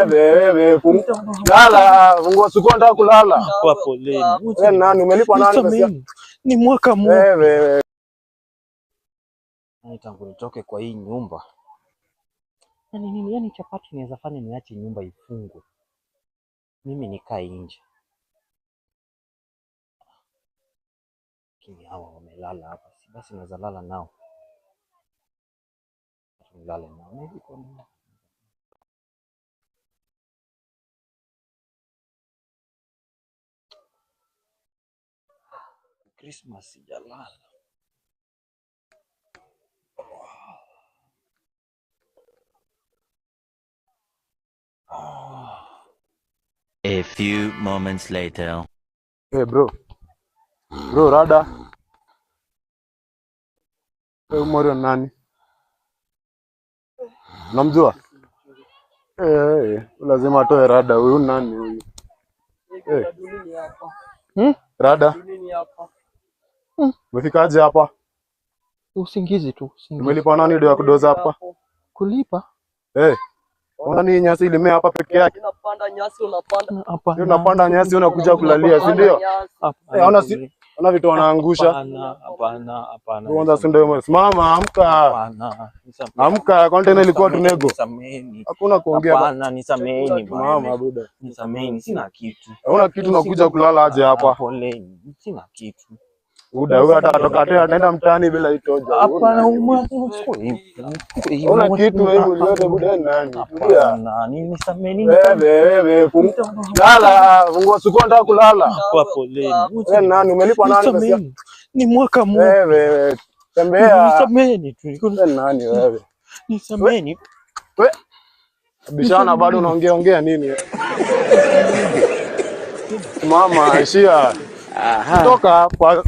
Wewe lala, fungua siku nataka kulala. Kwa poleni. Wewe nani umelipwa nani pesa? Ni mwaka mmoja. Wewe Yaani tangu nitoke kwa hii nyumba. Yaani nini, yaani chapati inaweza fanya niache nyumba ifungwe. Mimi nikae nje. Lakini hawa wamelala hapa. Si basi naweza lala nao. Nilale nao. Maybe kwa nini? Christmas sijalala. A few moments later. Hey bro. Bro, rada. Wewe Morio nani? Unamjua? Eh, lazima atoe rada huyu nani huyu? Eh. Rada. Umefikaje hapa? Usingizi tu, usingizi. Umelipa nani ndio ya kudoza hapa? Kulipa? Eh. Ona ni nyasi ilimea hapa peke yake. Unapanda nyasi, unapanda. Hapana. Sio unapanda nyasi unakuja kulalia, si ndio? Hapana. Eh, ona si ona vitu wanaangusha. Hapana, hapana, hapana. Kwanza si ndio simama, amka. Hapana. Nisameheni. Amka, container ilikuwa tunego. Nisameheni. Hakuna kuongea. Hapana, nisameheni Mama bwana. buda. Nisameheni, sina kitu. Hauna kitu unakuja kulala aje hapa? Poleni, sina kitu. Buda, huyu hata atoka tena anaenda mtaani bila itoja. Hapana, Hauna kitu wewe uliote buda ni nani? Buda. Hapana, nisameheni. Wewe wewe lala, fungua siku nataka kulala. Kwa poleni. Wewe nani umelipwa nani pesa? Nisameheni. Ni mwaka mmoja. Wewe wewe tembea. Nisameheni tu. Wewe nani wewe? Nisameheni. We bishana bado unaongea ongea nini? Mama, ishia. Toka hapa.